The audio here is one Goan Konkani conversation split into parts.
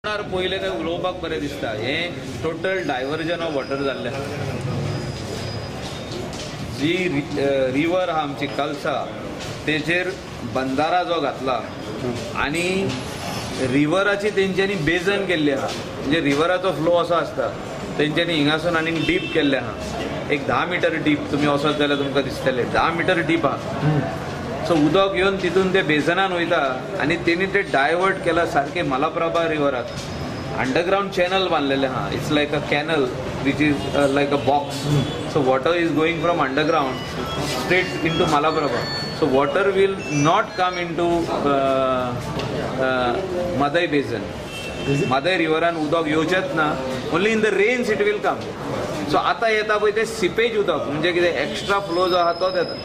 पयलें तें उलोवपाक बरें दिसता. हें टोटल डायवर्जन ऑफ वॉटर जाल्लें आहा. जी रिवर आहा आमची कलसा तेजेर बंदारा जो घातला आनी रिवराची तेंच्यांनी बेजन केल्ली आहा. म्हणजे रिवराचो फ्लो असो आसता, तेंच्यांनी हिंगासून आनीक डीप केल्लें आहा. एक 10 मिटर डीप तुमी वचत जाल्यार तुमकां दिसतलें 10 मिटर डीप आहा. सो उदक येवन तितून ते बेजनान वयता आनी तेणी ते डायवर्ट केला सारकें मलाप्रभा रिवराक. अंडरग्रावंड चॅनल बांदलेलें आहा. It's like a canal which is like a box. So water is going from underground straight into Malaprabha. So water will not come into Mhadei basin. Mhadei रिवरान उदक येवचेंच ना. Only in the rains it will come. So आतां येता पळय तें सिपेज उदक, म्हणजे कितें एक्स्ट्रा फ्लो जो आहा तोच येता.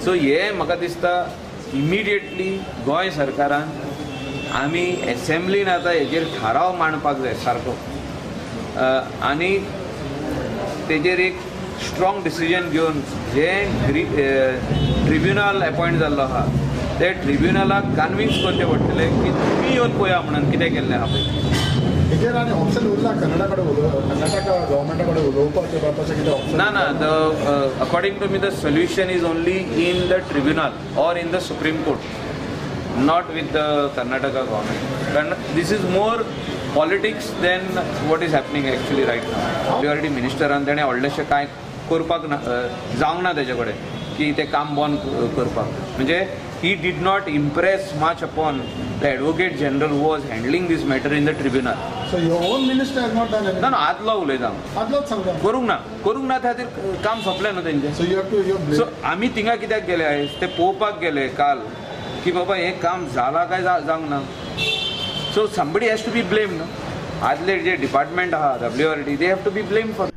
सो हें म्हाका दिसता इमिडिएटली गोंय सरकारान आमी एसेंब्लीन आतां हेजेर थाराव मांडपाक जाय सारको आनी तेजेर एक स्ट्रॉंग डिसिजन घेवन जे ट्रिब्युनल अपॉयंट जाल्लो आहा ते ट्रिब्युनलाक कन्विन्स करचें पडटलें की तुमी येवन पळया म्हणून कितें केल्लें आहा पळय. हेजेर आनी ऑप्शन उरला कर्नाटका कडेन कर्नाटका गव्हर्मेंटा कडेन उलोवपाचें वा तशें कितें ऑप्शन ना ना. The according to me the solution is only in the tribunal or in the Supreme Court, not with the Karnataka government. कारण this is more politics than what is happening actually right now. Priority मिनिस्टरान तेणें व्हडलेशें कांय करपाक ना, जावंक ना तेजे कडेन की तें काम बंद करपाक. म्हणजे he did not impress much upon the advocate general who was handling this matter in the tribunal. So your own minister has not done anything? ना ना, आदलो उलयता, आदलोच सांगता. करूंक ना, करूंक ना, त्या खातीर काम सोंपलें न्हू तेंचें. So you have to you so आमी थिंगा कित्याक गेले आयज ते पळोवपाक गेले काल की बाबा हें काम जालां काय जावंक ना. So somebody has to be blame न्हू. आदले जे डिपार्टमेंट आहा WRD, they have to be blame for.